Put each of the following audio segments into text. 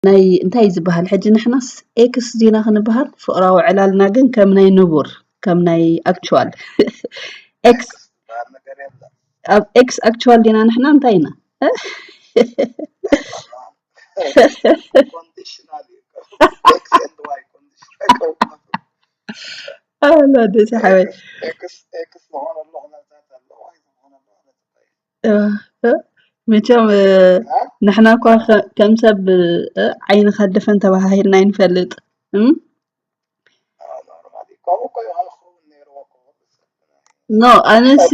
ናይ እንታይ ዝበሃል ሕጂ ንሕናስ ኤክስ ዲና ክንበሃል ፍቕራዊ ዕላልና ግን ከም ናይ ንቡር ከም ናይ ኣክቹዋል ኤክስ ዝበሃል ነገር የለን። ኣብ ኤክስ ኣክቹዋል ዲና ንሕና እንታይ ኢና ኮንዲሽናል እዩ። ኤክስ ኤንድ ዋይ ኮንዲሽናል። ኣላ ደስ ሓወይ ኤክስ ኤክስ ዝኾነሉ ኩነታት ኣሎ፣ ዋይ ዝኾነሉ ኩነታት ኣሎ። እ፣ እ፣ መቸም እ፣ ንሕና እኳ ከ- ከም ሰብ እ፣ ዓይንኻ ድፈን ተባሃሂልና ኣይንፈልጥ እም? ኖርማሊ ከምኡ እኮ እዩ ክኸውን ነይርዎ እኮ። ኖ ኣነሲ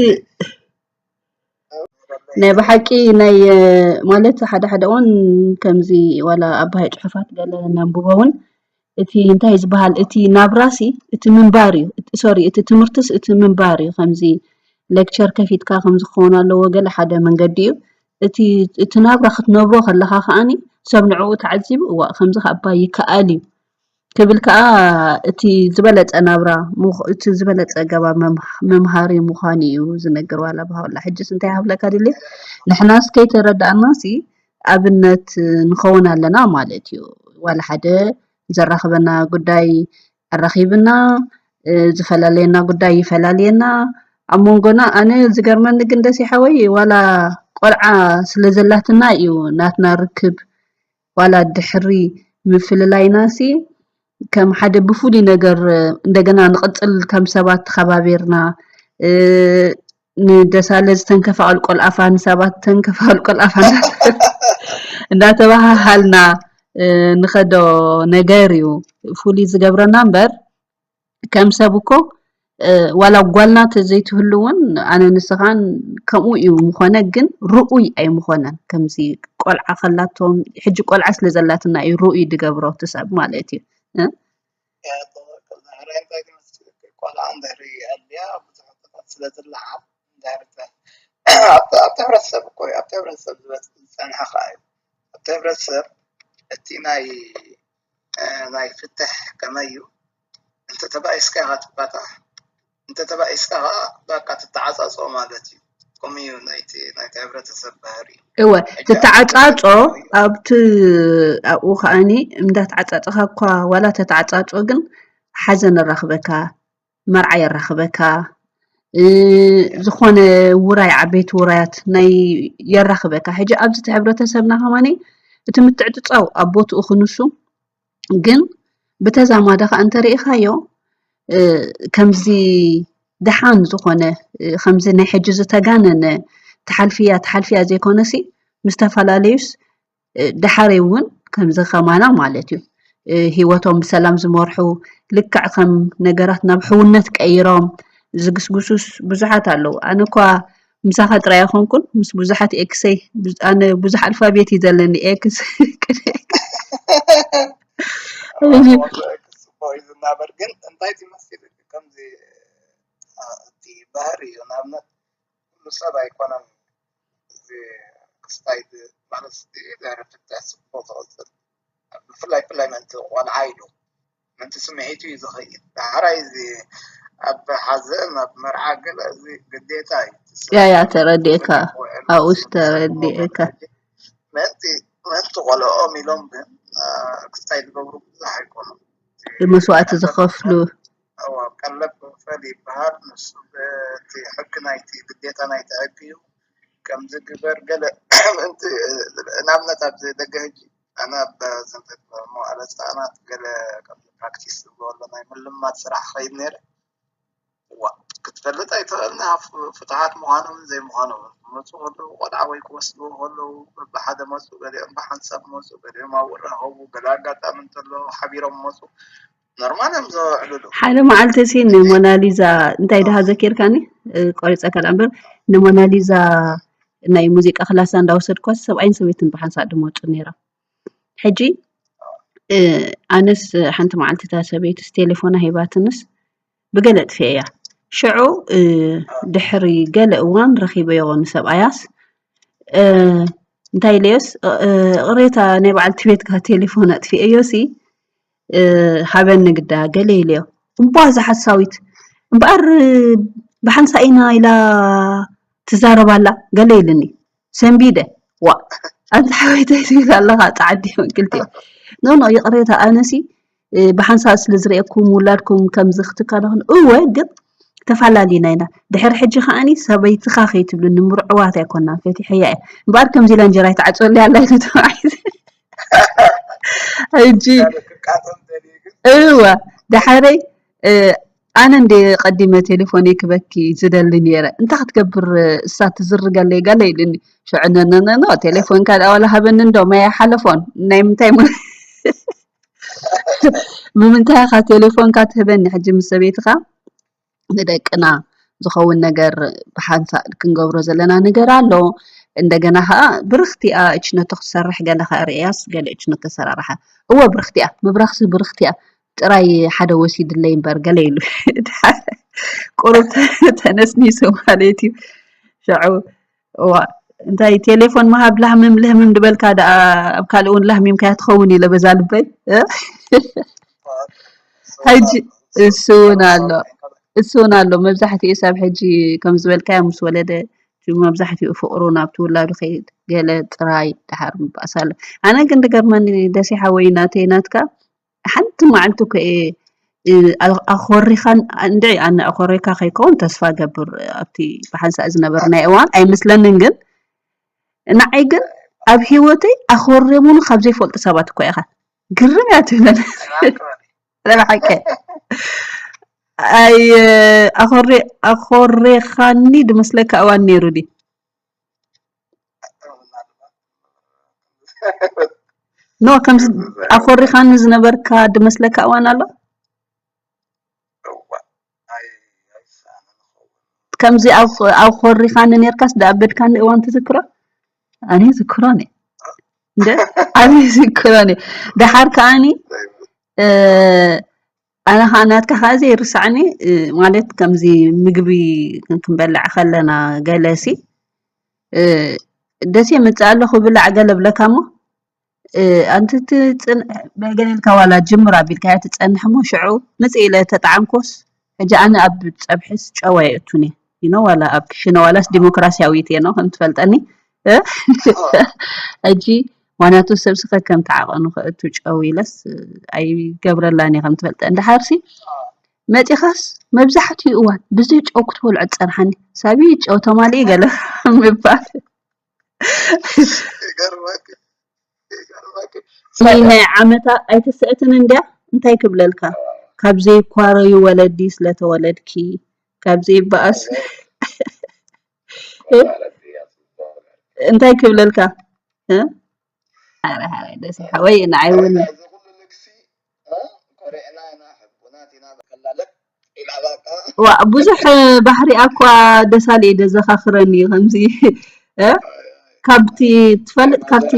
ናይ ብሓቂ ናይ እ፣ ማለት ሓደ ሓደ እዋን ከምዚ ዋላ ኣባይ ፅሑፋት ገለ ነንብቦ እውን እቲ እንታይ ዝበሃል እቲ ናብራሲ እቲ ምንባር እዩ። ሶሪ እቲ ትምህርትስ እቲ ምንባር እዩ። ከምዚ ሌክቸር ከፊትካ ከምዚ ክኸውን ኣለዎ ገለ ሓደ መንገዲ እዩ። እቲ እቲ ናብራ ክትነብሮ ከለኻ ከዓኒ ሰብ ንዕኡ ተዓዚቡ እዋ ከምዚ ከኣባ ይከኣል እዩ ክብል ከዓ እቲ ዝበለፀ ናብራ ምኽ- እቲ ዝበለፀ ገባ መምሃ- መምሃሪ ምዃኑ እዩ ዝነግር ዋላ ብሃውላ ሕጅስ እንታይ ሃብለካ ድልየ ንሕናስ ከይተረዳእናሲ ኣብነት ንኸውን ኣለና ማለት እዩ ዋላ ሓደ ዘራኽበና ጉዳይ ኣራኺብና እ፣ ዝፈላለየና ጉዳይ ይፈላልየና ኣብ መንጎና ኣነ ዝገርመኒ ግን ደስ ይሓወይ ዋላ ቆልዓ ስለ ዘላትና እዩ ናትና ርክብ ዋላ ድሕሪ ምፍልላይናሲ ከም ሓደ ብፍሉይ ነገር እ፣ እንደገና ንቕፅል ከም ሰባት ተኸባቢርና እ፣ ንደሳለ ዝተንከፋ ቀልቆል ኣፋ ንሰባት ተንከፋ ቀልቆል ኣፋ እንዳተባሃሃልና እ፣ ንኸዶ ነገር እዩ ፍሉይ ዝገብረና እምበር ከም ሰብ እኮ እ፣ ዋላ ጓልና ተዘይትህሉ እውን ኣነ ንስኻን ከምኡ እዩ ምኾነ ግን ርኡይ ኣይምኾነን ከምዚ ቆልዓ ከላቶም ሕጂ ቆልዓ ስለ ዘላትና እዩ ርኡይ ድገብሮ እቲ ሰብ ማለት እዩ እ? ቆልዓ እንድሕር ኣልያ ብዙሕ ወጣታት ስለ ዝለዓል እንድሕር ኣብቲ ኣብቲ ሕብረተሰብ እኮ እዩ ኣብቲ ሕብረተሰብ ዝበፅእ ዝፀንሐ ከዓ እዩ ኣብቲ ሕብረተሰብ እቲ ናይ ናይ ፍትሕ ከመይ እዩ እንተ ተባኢስካ ኢኻ ትባጣሕ እንተ ተባኢስካ ከዓ በቃ ትተዓፃፅኦ ማለት እዩ ከምኡ እዩ ናይቲ ናይቲ ሕብረተሰብ ባህሪ እወ ትተዓፃፆ ኣብቲ ኣብኡ ከዓኒ እንዳተዓፃፀኻ እኳ ዋላ ተተዓፃፆ ግን ሓዘን ኣራኽበካ መርዓ የራኽበካ እ፣ ዝኾነ ውራይ ዓበይቲ ውራያት ናይ የራኽበካ ሕጂ ኣብዚ እቲ ሕብረተሰብና ከማኒ እቲ ምትዕፅፃው ኣብ ቦትኡ ክንሱ ግን ብተዛማዲ ከዓ እንተሪኢኻዮ እ፣ ከምዚ ደሓን ዝኾነ እ፣ ከምዚ ናይ ሕጂ ዝተጋነነ ተሓልፍያ ተሓልፍያ ዘይኮነሲ ምስ ተፈላለዩስ እ፣ ደሓረይ እውን ከምዚ ከማና ማለት እዩ እ፣ ህይወቶም ብሰላም ዝመርሑ ልክዕ ከም ነገራት ናብ ሕውነት ቀይሮም ዝግስግሱስ ብዙሓት ኣለዉ ኣነ እኳ ምሳኻ ጥራይ ኣይኮንኩን ምስ ብዙሓት ኤክሰይ ብዙ- ኣነ ብዙሕ ኣልፋቤት እዩ ዘለኒ ኤክስ ጽቡቅ እዩ ዝናበር ግን እንታይ ትመስል ከምዚ እቲ ባህሪ እዩ ንኣብነት ኩሉ ሰብ ኣይኮነን እዚ ክስታይ ማለት ድሕሪ ፍትሕ ጽቡቅ ዝቕጽል ብፍላይ ፍላይ ምእንቲ ቆልዓ ኢሉ ምእንቲ ስምዒቱ እዩ ዝኸይድ ዳሕራይ እዚ ኣብ ሓዘን ኣብ መርዓ ገለ እዚ ግዴታ እዩ ያ ያ ተረዲእካ ኣብኡስ ተረዲእካ ምእንቲ ምእንቲ ቆልኦም ኢሎም ግን ክስታይ ዝገብሩ ብዙሕ ኣይኮኑን መስዋእቲ ዝኸፍሉ ቀለብ ክፈል ይበሃል ንሱ እቲ ሕጊ ናይቲ ግዴታ ናይቲ ሕጊ እዩ ከምዚ ግበር ገለ ምእንቲ ንኣብነት ኣብዚ ደገ ሕጂ ኣነ ኣብ ዘንፈት መዋእለ ህፃናት ገለ ከም ፕራክቲስ ዝብሎ ኣሎ ናይ ምልማድ ስራሕ ኸይድ ነይረ ዋ ክትፈልጥ ኣይትኽእልን ኢኻ ፍትሓት ምዃኖምን ዘይምዃኖምን ክመፁ ከለዉ ቆልዓ ወይ ክወስድዎ ከለዉ በብሓደ መፁ ገሊኦም ብሓንሳብ መፁ ገሊኦም ኣብኡ ራኸቡ ገለ ኣጋጣሚ እንተሎ ሓቢሮም መፁ ኖርማል እዮም ዘውዕልሉ ሓደ መዓልቲ ሲ ንሞናሊዛ እንታይ ድሃ ዘኪርካኒ ቆሪፀ ካልኣ እምበር ንሞናሊዛ ናይ ሙዚቃ ክላሳ እንዳወሰድኳ ሰብኣይን ሰበይትን ብሓንሳእ ድመፁ ነይሮም ሕጂ ኣነስ ሓንቲ መዓልቲ እታ ሰበይትስ ቴሌፎና ሂባትንስ ብገለ ጥፊአ እያ ሽዑ ድሕሪ ገለ እዋን ረኺበዮ ንሰብኣያስ እንታይ ኢለዮስ ቅሬታ ናይ በዓልቲ ቤትካ ቴሌፎን ኣጥፊአዮ ሲ ሃበኒ ግዳ ገለ ኢለዮ እምቧ እዛ ሓሳዊት እምበኣር ብሓንሳ ኢና ኢላ ትዛረብ ኣላ ገለ ኢልኒ ሰንቢደ ዋ ኣንታ ሓወይተይ ትብል ኣለኻ ፃዓዲ ክልቲኦም ኖ ኖ፣ ይቕሬታ፣ ኣነሲ ብሓንሳእ ስለ ዝርእየኩም ውላድኩም ከምዚ ክትካለኹን እወ፣ ግን ተፈላለዩና ኢና። ድሕሪ ሕጂ ከዓኒ ሰበይትኻ ከይትብልኒ፣ ምርዕዋት ኣይኮናን፣ ፈቲሐያ እየ። እምበኣር ከምዚ ኢላ እንጀራ ይትዓፅወለይ ኣላ ኢሉ ተባዒ። ሕጂ እወ፣ ዳሓረይ ኣነ እንደ ቀዲመ ቴሌፎን ክበኪ ዝደሊ ነይረ፣ እንታይ ክትገብር እሳ ትዝርገለይ ገለ ኢልኒ። ሽዑ ነነነኖ ቴሌፎንካ ደኣ ዋላ ሃበኒ እንዶ ማይ ሓለፎን ናይ ምንታይ ሙ- ብምንታይ ኢኻ ቴሌፎንካ ትህበኒ? ሕጂ ምስ ሰበይትኻ ንደቅና ዝኸውን ነገር ብሓንሳእ ክንገብሮ ዘለና ነገር ኣሎ። እንደገና ከዓ ብርኽቲ እያ እችነቶ ክትሰርሕ፣ ገለ ከዓ ርእያስ ገለ እችነቶ ኣሰራርሓ። እወ ብርኽቲ እያ፣ ምብራኽሲ ብርኽቲ እያ። ጥራይ ሓደ ወሲድለይ እምበር ገለ ኢሉ ቁሩብ ተነስኒሱ ማለት እዩ። ሽዑ እዋ እንታይ ቴሌፎን ምሃብ ላህምም ልህምም ድበልካ ደኣ ኣብ ካልእ እውን ላህሚምካያ ትኸውን ኢለ በዛ ልበይ። ሕጂ እሱ እውን ኣሎ፣ እሱ እውን ኣሎ። መብዛሕትኡ ሰብ ሕጂ ከም ዝበልካዮ ምስ ወለደ መብዛሕትኡ ፍቕሩ ናብቲ ውላዱ ከይድ ገለ ጥራይ ደሓር ምባእስ ኣሎ። ኣነ ግን ዝገርመኒ ደሴ ሓወይ ናተይ ናትካ ሓንቲ መዓልቲ እኮ እየ ኣኾሪኻን እንድዒ ኣነ ኣኾሪካ ከይከውን ተስፋ ገብር ኣብቲ ብሓንሳእ ዝነበርናይ እዋን ኣይመስለንን ግን ንዓይ ግን ኣብ ሂወተይ ኣኾሪሙኒ ካብ ዘይፈልጡ ሰባት እኮ ኢኻ ግርም እያ ትብለኒ ረብሓቀ ኣይ ኣኾሬ ኣኾሬኻኒ ድመስለካ እዋን ነይሩ ድዩ ኖ ከምዚ ኣኾሪኻኒ ዝነበርካ ድመስለካ እዋን ኣሎ ከምዚ ኣኾሪኻኒ ነርካስ ድኣበድካኒ እዋን ትዝክሮ ኣነ ዝክሮኒ እንደ ኣነ ዝክሮኒ ድሓር ከዓኒ ኣነ ከዓ ናትካ ከዓ ዘይርስዓኒ ማለት ከምዚ ምግቢ ክንበልዕ ከለና ገለሲ ደሴ መፅእ ኣለኹ ብላዕ ገለ ብለካ እሞ ኣንቲ ትፅንሕ በገለ ኢልካ ዋላ ጅምር ኣቢልካያ ትፀንሕ እሞ ሽዑ ምፅእ ኢለ ተጠዓምኮስ ሕጂ ኣነ ኣብ ፀብሒስ ጨዋ የእቱን እየ ይኖ ዋላ ኣብ ክሽነ ዋላስ ዲሞክራሲያዊት እየ ነው ከም ትፈልጠኒ ሕጂ ዋናቱ ሰብስኸ ከም ተዓቐኑ ከእቱ ጨው ኢለስ ኣይገብረላን እየ ከም ትፈልጠ እንድሓርሲ መፂኻስ መብዛሕትኡ እዋን ብዘይ ጨው ክትበልዖ ትፀንሓኒ ሳቢ ጨው ተማሊኡ ገለ ምባል ናይ ዓመታ ኣይትስዕትን እንድያ እንታይ ክብለልካ ካብ ዘይኳረዩ ወለዲ ስለተወለድኪ ካብ ዘይበኣስ እንታይ ክብለልካ ደስ ሓወይ ንዓይ እውን ዋ ብዙሕ ባህሪ ኣኳ ደሳለ እዩ ደዘኻኽረኒ እዩ ከምዚ ካብቲ ትፈልጥ ካብቲ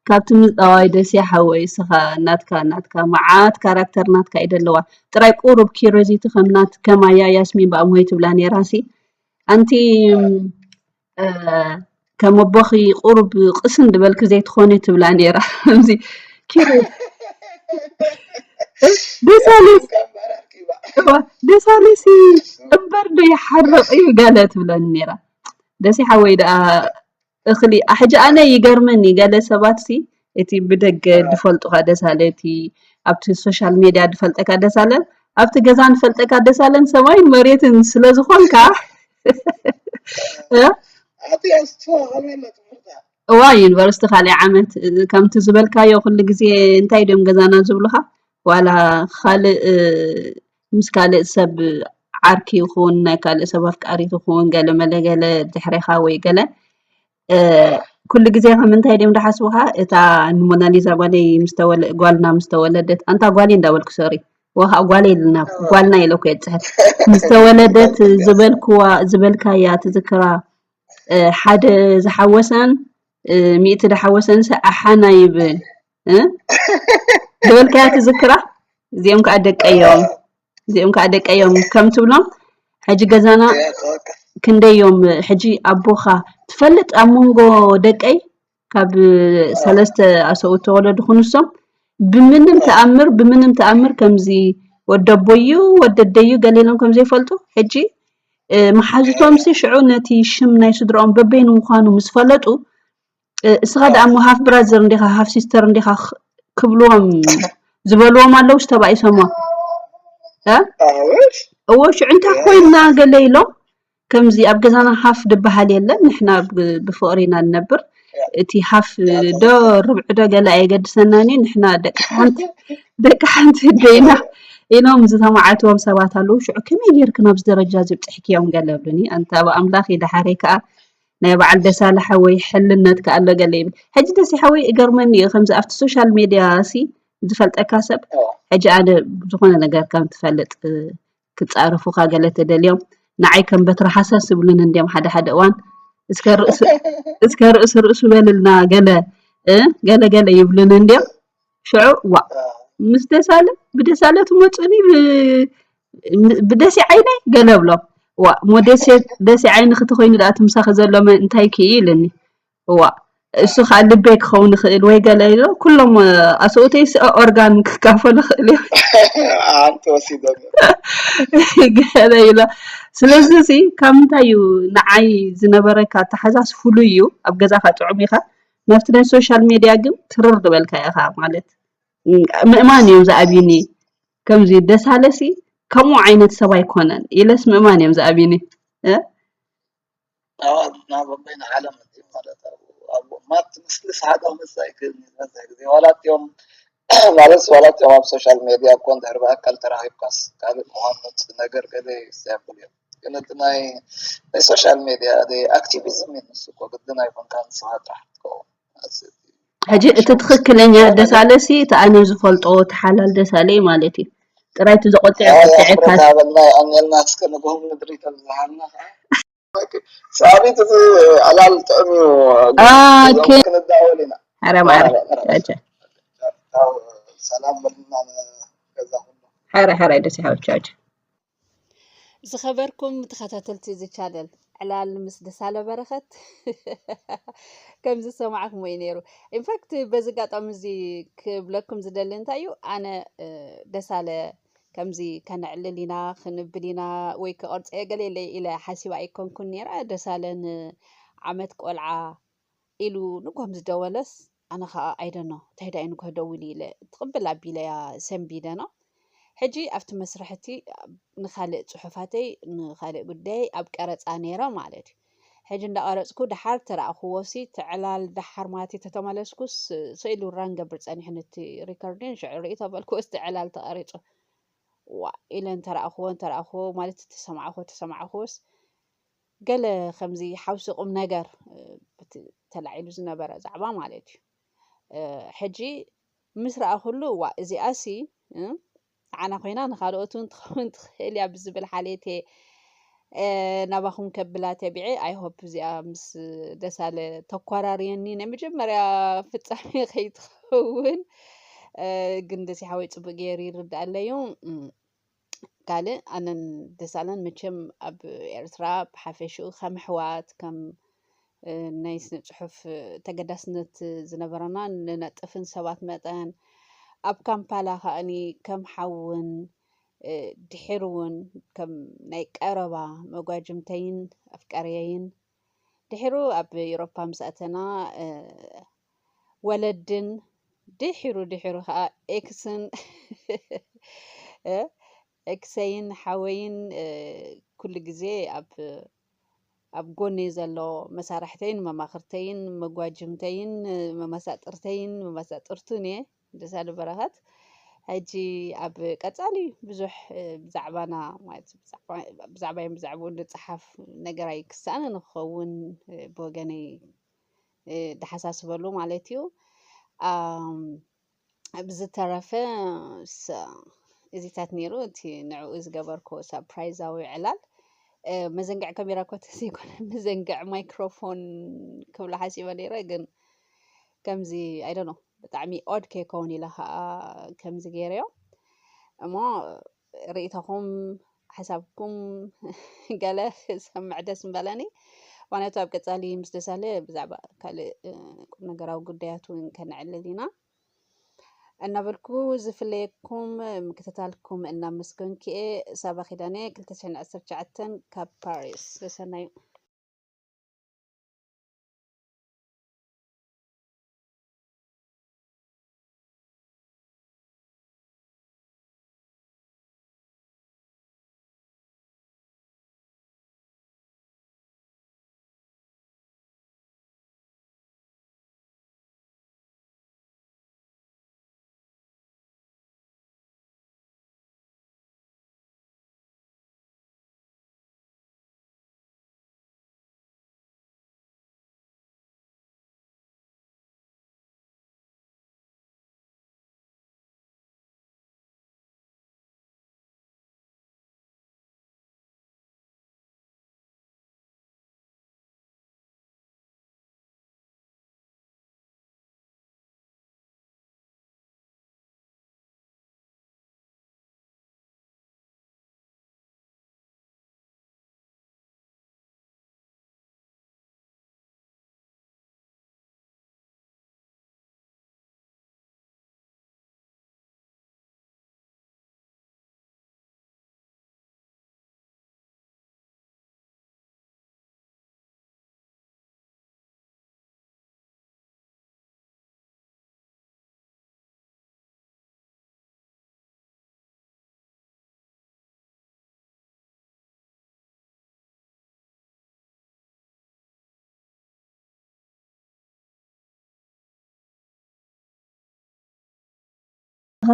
ካብቲ ምፃዋይ ደስ ሓወይ እስኻ ናትካ ናትካ መዓት ካራክተር ናትካ እዩ ደለዋ ጥራይ ቁሩብ ኪሮዚቲ ከም ናት ከማያ ያስሚን ብኣሞይ ትብላ ነይራሲ ኣንቲ ከም ኣቦኺ ቁሩብ ቅስን ዝበልኪ ዘይትኾኒ ትብላ ነይራ ከምዚ ኪሮ ደሳለስ ደሳለሲ እምበር ዶ ይሓርቕ እዩ ገለ ትብለኒ ነይራ ደሲ ሓወይ ደኣ እኽሊ ሕጂ ኣነ ይገርመኒ ገለ ሰባት ሲ እቲ ብደገ ድፈልጡኻ ደሳለ እቲ ኣብቲ ሶሻል ሜድያ ድፈልጠካ ደሳለን ኣብቲ ገዛ ንፈልጠካ ደሳለን ሰማይን መሬትን ስለ ዝኾንካ እዋ ዩኒቨርሲቲ ካልኣይ ዓመት ከምቲ ዝበልካዮ ኩሉ ግዜ እንታይ ድዮም ገዛና ዝብሉኻ ዋላ ካልእ ምስ ካልእ ሰብ ዓርኪ ይኹን ናይ ካልእ ሰብ ኣፍቃሪት ይኹን ገለ መለ ገለ ድሕሬኻ ወይ ገለ ኩሉ ግዜ ከም እንታይ ድዮም ዝሓስቡኻ እታ ንሞናሊዛ ጓለይ ጓልና ምስ ተወለደት ኣንታ ጓለይ እንዳበልኩ ሶሪ ወኻ ጓለይ ኢልና ጓልና ኢለ እኮ የፅሕፍ ምስ ተወለደት ዝበልክዋ ዝበልካያ ትዝክራ ሓደ ዝሓወሰን ሚእቲ ዝሓወሰን ኣሓና ይብል ዝበልካያ ትዝክራ እዚኦም ከዓ ደቀዮም እዚኦም ከዓ ደቀዮም ከም ትብሎም ሕጂ ገዛና ክንደዮም ሕጂ ኣቦኻ ትፈልጥ ኣብ መንጎ ደቀይ ካብ ሰለስተ ኣሰብኡት ተወለዱ ክንሶም ብምንም ተኣምር ብምንም ተኣምር ከምዚ ወደቦዩ ወደደዩ ገሌሎም ከም ዘይፈልጡ ሕጂ መሓዝቶም ሲ ሽዑ ነቲ ሽም ናይ ስድራኦም በበይኑ ምዃኑ ምስ ፈለጡ እስኻ ደኣ እሞ ሃፍ ብራዘር እንዲኻ ሃፍ ሲስተር እንዲኻ ክብልዎም ዝበልዎም ኣለውስ ተባኢሶሞ? እ? እዎ፣ ሽዑ እንታይ ኮይንና ገለ ኢሎም፣ ከምዚ ኣብ ገዛና ሃፍ ድበሃል የለን፣ ንሕና ብ-፣ ብፍቕሪ ኢና ንነብር። እቲ ሃፍ ዶ ርብዒ ዶ ገለ ኣየገድሰናን እዩ፣ ንሕና ደቂ ሓንቲ፣ ደቂ ሓንቲ ህደ ኢና ኢሎም ዝተማዓትዎም ሰባት ኣለዉ። ሽዑ ከመይ ጌርኪ ናብዚ ደረጃ እዚ ብጽሕክዮም ገለ ይብሉኒ። ኣንታ ብኣምላኽ እዩ፣ ደሓረይ ከኣ ናይ በዓል ደሳለ ሓወይ ሕልነት ከኣ ኣሎ ገለ ይብል። ሕጂ ደሴ ሓወይ እገርመኒ እዩ፣ ከምዚ ኣብቲ ሶሻል ሜድያ ሲ ዝፈልጠካ ሰብ፣ ሕጂ ኣነ ዝኾነ ነገር ከም ትፈልጥ፣ እ፣ ክጻረፉኻ ገለ ተደልዮም፣ ንዓይ ከም በትሪ ሃሰስ ይብሉኒ እንድዮም ሓደ ሓደ እዋን። እስከ ርእሲ፣ እስከ ርእሲ ርእሱ በልልና ገለ፣ እ፣ ገለ ገለ ይብሉኒ እንድዮም። ሽዑ ዋ፣ ምስ ደሳለ፣ ብደሳለ ትመጹኒ፣ ብ-፣ ብደሴ ዓይነይ ገለ እብሎም። ዋ፣ እሞ ደሴ፣ ደሴ ዓይንኺ ተኾይኑ ደኣ እቲ ምሳኺ ዘሎ መን እንታይ ክኢ ኢልኒ። ዋ፣ እሱ ኸኣ ልበይ ክኸውን ይኽእል ወይ ገለ ኢሎ፣ ኩሎም፣ እ፣ ኣሰብኡተይስ ኦርጋን ክካፈሉ ይኽእል እዮም። ሓንቲ ወሲዶም እዮም። ገለ ኢሎ። ስለዚ እዚ ካብ ምንታይ እዩ ንዓይ ዝነበረካ ኣተሓሕዛስ ፍሉይ እዩ። ኣብ ገዛኻ ጥዑም ኢኻ፣ ናብቲ ናይ ሶሻል ሜድያ ግን ትርር ዝበልካ ኢኻ ማለት፣ ም-፣ ምእማን እዮም ዝኣብዩኒ። ከምዚ ደሳለሲ ከምኡ ዓይነት ሰብ ኣይኮነን ኢለስ ምእማን እዮም ዝኣብዩኒ። እ? ኣዋልድና በበይነ ዓለም እንድዩ ማለት፣ ኣብ፣ ኣብ ማት ትመስልስ ሓደ ክመጽእ ኣይክእልን እዩ ዝበዝሕ ግዜ። ዋላ እቲኦም ማለት፣ ዋላ እቲኦም ኣብ ሶሻል ሜድያ እኮ እንድሕር ብኣካል ተራኺብካስ ካልእ ምዃኑ እቲ ነገር ገለ ይስተየብል እዮም። ግን እቲ ናይ፣ ናይ ሶሻል ሜድያ፣ እቲ ኣክቲቪዝም እዩ ንሱ እኮ፣ ግድን ኣይኮንካ ንስኻ ጥራሕ ክትከውን። ሕጂ እቲ ትኽክለኛ ደሳለሲ እቲ ኣነ ዝፈልጦ እቲ ሓላል ደሳለ እዩ ማለት እዩ። ጥራይ እቲ ዘቆጥዕ ኣይ፣ ቆጥዐካ። ኣኽብረታ በልና፣ የቐንየልና፣ እስከ ንግሆም ምድሪ ተብዝሃልና ኸዓ። ሳቢት፣ እቲ ዕላል ጥዑም እዩ። ኦኬ። እዞም ክንዳወል ኢና። ኧረ ማዕረ። መርሐባ፣ መርሐባ። ቻው፣ ቻው። ቻው፣ ሰላም በልና ንገዛ ኩሉ። ሐረ ሐረ ደስ ይሃብ። ቻው፣ ቻው። ዝኸበርኩም ተኸታተልቲ እዚ ቻነል፣ ዕላል ምስ ደሳለ በረኸት ከም ዝሰማዕኩሞ እዩ ነይሩ። ኢንፋክት በዚ ኣጋጣሚ እዚ ክብለኩም ዝደሊ እንታይ እዩ፣ ኣነ፣ እ፣ ደሳለ ከምዚ ከነዕልል ኢና፣ ክንብል ኢና፣ ወይ ክቐርጾ እየ ገለ ኢለ፣ ኢለ ሓሲበ ኣይኮንኩን ነይረ። ደሳለ ንዓመት ቆልዓ ኢሉ ንግሆ ምስ ደወለስ፣ ኣነ ኸኣ፣ "I don't know፣ እንታይ ደኣ እዩ ንግሆ ደዊሉ?" ኢለ ትቕብል ኣቢለያ ሰንቢደ ነው። ሕጂ ኣብቲ መስርሕቲ ንኻልእ ጽሑፋተይ፣ ንኻልእ ጉዳየይ ኣብ ቀረጻ ነይረ ማለት እዩ። ሕጂ እንዳቐረጽኩ ደሓር ተራእኽዎሲ፣ እቲ ዕላል ደሓር ማለት እዩ ተተመለስኩስ፣ ስኢሉ ራን ገብር ጸኒሑ ነቲ ሪከርዲን፣ ሽዑ ርኢ ተበልክዎስ፣ እቲ ዕላል ተቐሪጹ። ዋእ ኢለ እንተረኣኽዎ፣ እንተረኣኽዎ ማለት ተሰማዕኽዎ፣ ተሰማዕኽዎስ፣ ገለ ከምዚ ሓውሲ ቁም ነገር፣ እ፣ እቲ ተላዒሉ ዝነበረ ዛዕባ ማለት እዩ። እ፣ ሕጂ ምስ ረኣኹሉ፣ ዋእ እዚኣሲ፣ እ፣ ንዓና ኮይና ንኻልኦት እውን ትኸውን ትኽእል እያ ብዝብል ሓልየት እየ፣ እ፣ ናባኹም ከብላ ተቢዐ። ኣይ ሆፕ እዚኣ ምስ ደሳለ ተኳራርየኒ ናይ መጀመርያ ፍጻሜ ከይትኸውን። እ፣ ግን ደሲ ሓወይ ጽቡቅ ገይሩ ይርድኣለዩ። እም፣ ካልእ ኣነን ደሳለን መቸም ኣብ ኤርትራ ብሓፈሽኡ ከም ኣሕዋት፣ ከም፣ እ፣ ናይ ስነ ጽሑፍ ተገዳስነት ዝነበረና ንነጥፍን ሰባት መጠን፣ ኣብ ካምፓላ ከኣኒ ከም ሓውን፣ እ፣ ድሒሩ እውን ከም ናይ ቀረባ መጓጅምተይን ኣፍቃርየይን፣ ድሒሩ ኣብ ኤውሮፓ ምስ ኣተና፣ እ፣ ወለድን ድሒሩ፣ ድሒሩ ኸኣ ኤክስን፣ እ፣ ኤክሰይን ሓወይን፣ እ፣ ኩሉ ግዜ ኣብ፣ ኣብ ጎነይ ዘሎ መሳርሕተይን መማኽርተይን መጓጅምተይን መመሳጥርተይን መመሳጥርቱን እየ። ደሳለ በረኸት። ሕጂ ኣብ ቀጻሊ ብዙሕ፣ እ፣ ብዛዕባና ማለት ብዛዕባ፣ ብዛዕባይን ብዛዕባኡን ንጽሓፍ ነገር ኣይክሳነ ንክኸውን፣ እ፣ ብወገነይ፣ እ፣ ደሓሳስበሉ ማለት እዩ። ኣም፣ ብዝተረፈ ስ-፣ እዚታት ነይሩ እቲ ንዕኡ ዝገበርኩ ሳፕራይዛዊ ዕላል። እ፣ መዘንግዕ ካሜራ እኮ ተዘይኮነ መዘንግዕ ማይክሮፎን ክብሎ ሓሲበ ነይረ፣ ግን ከምዚ፣ I don't know፣ ብጣዕሚ ኦድ ከይከውን ኢለ ኸኣ ከምዚ ገይረዮ። እሞ ርእይቶኹም፣ ሓሳብኩም ገለ ክሰምዕ ደስ ምበለኒ። ምኽንያቱ ኣብ ቀጻሊ ምስ ደሳለ ብዛዕባ ካልእ፣ እ፣ ቁም ነገራዊ ጉዳያት እውን ከነዕልል ኢና። እናበልኩ ዝፍለየኩም ምክትታልኩም እናመስገንኩ እየ። ሳባ ኪዳነ፣ ክልተ ሽሕን ዓሰርተ ትሽዓተን፣ ካብ ፓሪስ። ሰሰናዩ።